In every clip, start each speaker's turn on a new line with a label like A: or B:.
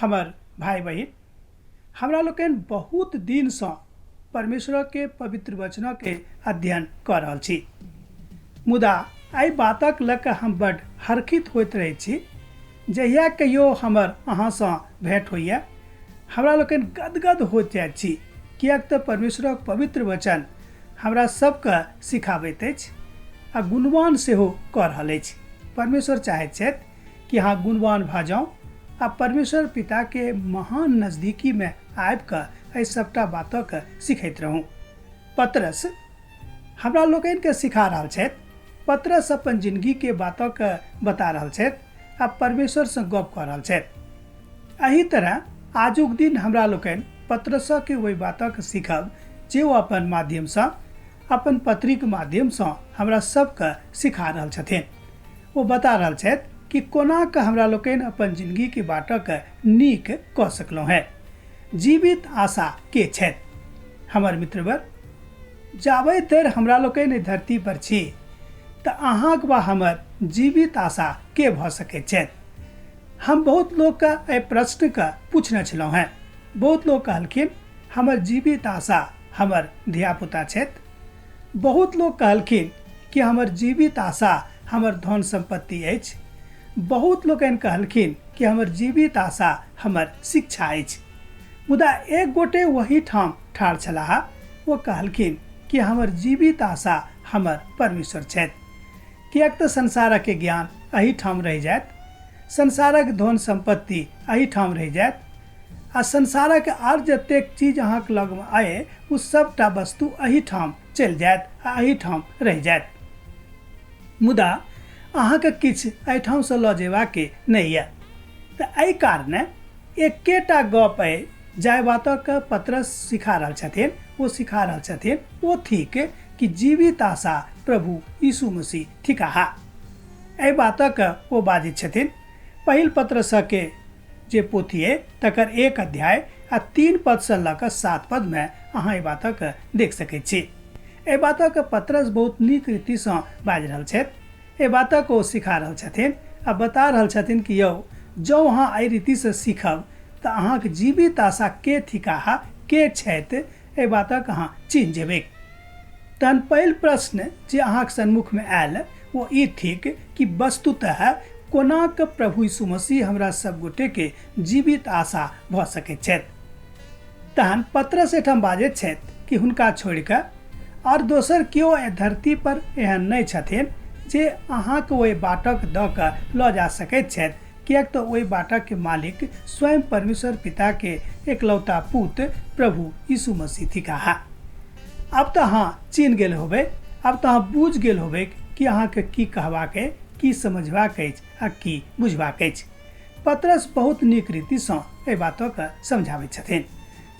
A: हमर भाय बहिन, हमरा लोकनि बहुत दिनसँ परमेश्वरके पवित्र वचनके अध्ययन कऽ रहल छी, मुदा एहि बातक लऽ कऽ हम बड्ड हर्षित होइत रहैत छी। जहिया कहियो हमर अहाँसँ भेँट होइए, हमरा लोकनि गदगद होइत जाइत छी, किएक तऽ परमेश्वरक पवित्र वचन हमरा सबके सिखाबैत अछि आ गुणवान सेहो कऽ रहल अछि। परमेश्वर चाहैत छथि कि अहाँ गुणवान भऽ जाउ आ परमेश्वर पिताके महान नजदीकीमे आबि कऽ एहि सबटा बातक सिखैत रहू। पतरस हमरा लोकनिके सिखा रहल छथि। पतरस अपन जिंदगीके बातक बता रहल छथि आ परमेश्वरसँ गप कऽ रहल छथि। एहि तरह आजुक दिन हमरा लोकनि पतरसके ओहि बातक सीखब जे ओ अपन माध्यमसँ, अपन पत्रीक माध्यमसँ हमरा सबके सिखा रहल छथिन। ओ बता रहल छथि कि कोना कऽ हमरा लोकनि अपन जिंदगीके बाटक नीक कऽ सकलहुँ हेँ। जीवित आशा के छथि? हमर मित्रवर, जाबे धरि हमरा लोकनि एहि धरती पर छी तऽ अहाँक वा हमर जीवित आशा के भऽ सकैत छथि? हम बहुत लोकके एहि प्रश्नके पूछने छलहुँ हेँ। बहुत लोक कहलखिन हमर जीवित आशा हमर धियापुता छथि। बहुत लोक कहलखिन कि हमर जीवित आशा हमर धन सम्पत्ति अछि। बहुत लोकनि कहलखिन कि हमर जीवित आशा हमर शिक्षा अछि। मुदा एक गोटे ओही ठाम ठाढ़ छलाह, ओ कहलखिन कि हमर जीवित आशा हमर परमेश्वर छथि। किएक तऽ संसारक ज्ञान एही ठाम रहि जायत, संसारक धन सम्पत्ति एही ठाम रहि जायत आ संसारक आर जतेक चीज अहाँक लगमे अइ ओ सबटा वस्तु एही ठाम चलि जायत आ एही ठाम रहि जायत। मुदा अहाँके किछु एहिठामसँ लऽ जेबाके नहि यऽ। तऽ एहि कारणे एकेटा गप अइ जाहि बातक पतरस सिखा रहल छथिन, ओ सिखा रहल छथिन ओ थिक कि जीवित आशा प्रभु यीशु मसीह थिकाह। एहि बातक ओ बाजैत छथिन। पहिल पतरसके जे पोथी अइ तकर 1 अध्याय आ 3 पदसँ लऽ कऽ 7 पदमे अहाँ एहि बातक देख सकैत छी। एहि बातक पतरस बहुत नीक रीतिसँ बाजि रहल छथि। एहि बातक ओ सिखा रहल छथिन आ बता रहल छथिन कि यौ, जँ अहाँ एहि रीतिसँ सीखब तऽ अहाँक जीवित आशा के थिकाह, के छथि, एहि बातक अहाँ चिन्ह जेबैक। तहन पहिल प्रश्न जे अहाँक सन्मुखमे आयल ओ ई थिक कि वस्तुतः कोना कऽ प्रभु यीशु मसीह हमरा सब गोटेके जीवित आशा भऽ सकैत छथि। तहन पतरस एहिठाम बाजैत छथि कि हुनका छोड़ि कऽ आओर दोसर केओ एहि धरती पर एहन नहि छथिन जे अहाँके ओहि बाटक दऽ कऽ लऽ जा सकैत छथि, किएक तऽ ओहि बाटक मालिक स्वयं परमेश्वर पिताके एकलौता पुत प्रभु यीशु मसीह थिकाह। आब तऽ अहाँ चिन्ह गेल होबै, आब तऽ अहाँ बुझि गेल होबै कि अहाँके की कहबाक अइ, की समझबाक अछि आ की बुझबाक अछि। पतरस बहुत नीक रीतिसँ एहि बातके समझाबैत छथिन।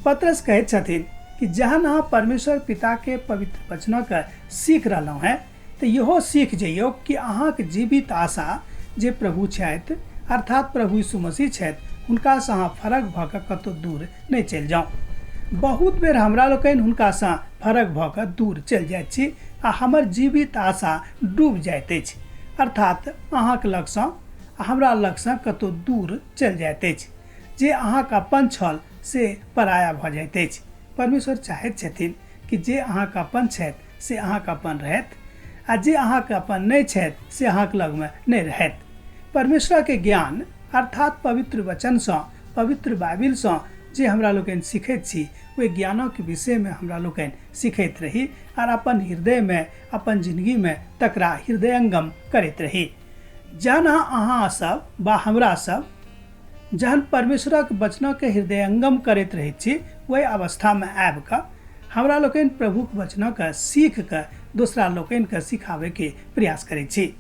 A: पतरस कहैत छथिन कि जहन अहाँ परमेश्वर पिताके पवित्र वचनके सीख रहलहुँ हेँ तऽ इहो सीख जइयौ कि अहाँके जीवित आशा जे प्रभु छथि, अर्थात प्रभु यीशु मसीह छथि, हुनकासँ अहाँ फरक भऽ कऽ कतहु दूर नहि चलि जाउ। बहुत बेर हमरा लोकनि हुनकासँ फरक भऽ कऽ दूर चलि जाइत छी आ हमर जीवित आशा डूबि जाइत अछि, अर्थात अहाँक लगसँ आ हमरा लगसँ कतहु दूर चलि जाइत अछि। जे अहाँक अपन छल से पराया भऽ जाइत अछि। परमेश्वर चाहैत छथिन कि जे अहाँक अपन छथि से अहाँक अपन रहथि आ जे अहाँक अपन नहि छथि से अहाँक लगमे नहि रहथि। परमेश्वरके ज्ञान अर्थात पवित्र वचनसँ, पवित्र बाइबिलसँ जे हमरा लोकनि सीखैत छी ओहि ज्ञानक विषयमे हमरा लोकनि सीखैत रही आर अपन हृदयमे, अपन जिंदगीमे तकरा हृदयंगम करैत रही। जहन अहाँ सब वा हमरा सब जहन परमेश्वरक वचनके हृदयंगम करैत रहैत छी ओहि अवस्थामे आबि कऽ हमरा लोकनि प्रभुक वचनके सीख कऽ दोसरा लोकनिके सिखाबैके प्रयास करैत छी।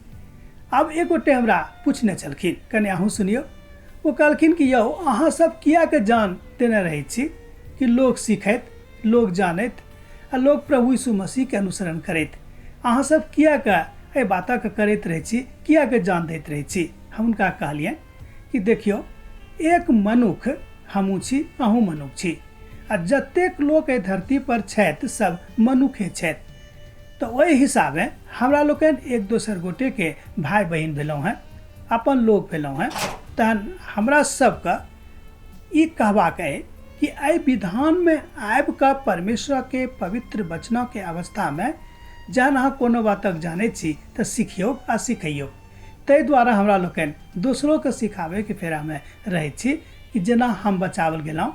A: आब एक गोटे हमरा पूछने छलखिन, कनि अहूँ सुनियौ। ओ कहलखिन कि यौ अहाँ सब किएक जान देने रहैत छी कि लोक सीखैत, लोक जानैत आ लोक प्रभु यीशु मसीहके अनुसरण करैत, अहाँ सब किएक एहि बातके करैत रहै छी, किएक जान दैत रहै छी? हम हुनका कहलियनि कि देखियौ, एक मनुख हमहूँ छी, अहूँ मनुख छी आ जतेक लोक एहि धरती पर छथि सब मनुखे छथि। तऽ ओहि हिसाबे हमरा लोकनि एक दोसर गोटेके भाय बहिन भेलहुँ हेँ, अपन लोक भेलहुँ हेँ। तहन हमरा सबके ई कहबाक अइ कि एहि विधानमे आबि कऽ परमेश्वरके पवित्र वचनके अवस्थामे जहन अहाँ कोनो बातक जानै छी तऽ सिखियौ आ सिखैयौ। ताहि दुआरे हमरा लोकनि दोसरोके सिखाबैके फेरामे रहै छी कि जेना हम बचाओल गेलहुँ,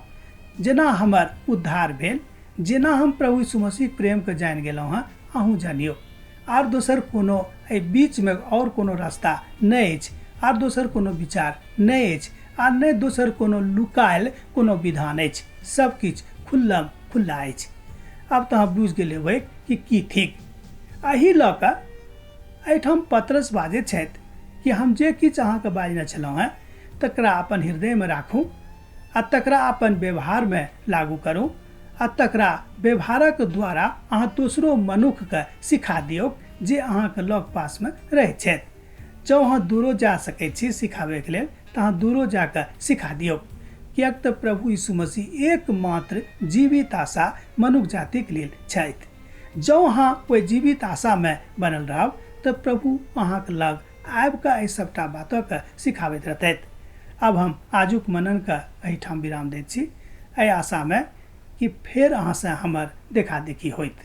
A: जेना हमर उद्धार भेल, जेना हम प्रभु यीशु मसीह प्रेमके जानि गेलहुँ हँ, अहूँ जानियौ। आर दोसर कोनो एहि बीचमे आओर कोनो रास्ता नहि अछि, आर दोसर कोनो विचार नहि अछि, आ नहि दोसर कोनो लुकायल कोनो विधान अछि। सब किछु खुल्लम खुल्ला अछि। आब तऽ अहाँ बुझि गेल हेबै कि की थिक। एहि लऽ कऽ एहिठाम पतरस बाजैत छथि कि हम जे किछु अहाँके बाजने छलहुँ हेँ तकरा अपन हृदयमे राखू आ तकरा अपन व्यवहारमे लागू करू आ तकरा व्यवहारक द्वारा अहाँ दोसरो मनुक्खके सिखा दियौ जे अहाँके लग पासमे रहै छथि। जँ अहाँ दूरो जा सकै छी सिखाबैके लेल तऽ अहाँ दूरो जाकऽ सिखा दियौ, किएक तऽ प्रभु यीशु मसीह एकमात्र जीवित आशा मनुख जातिक लेल छथि। जँ अहाँ ओहि जीवित आशामे बनल रहब तऽ प्रभु अहाँके लग आबि कऽ एहि सभटा बातके सिखाबैत रहतथि। आब हम आजुक मननके एहिठाम विराम दैत छी, एहि आशामे कि फेर अहाँसँ हमर देखा देखी होइत।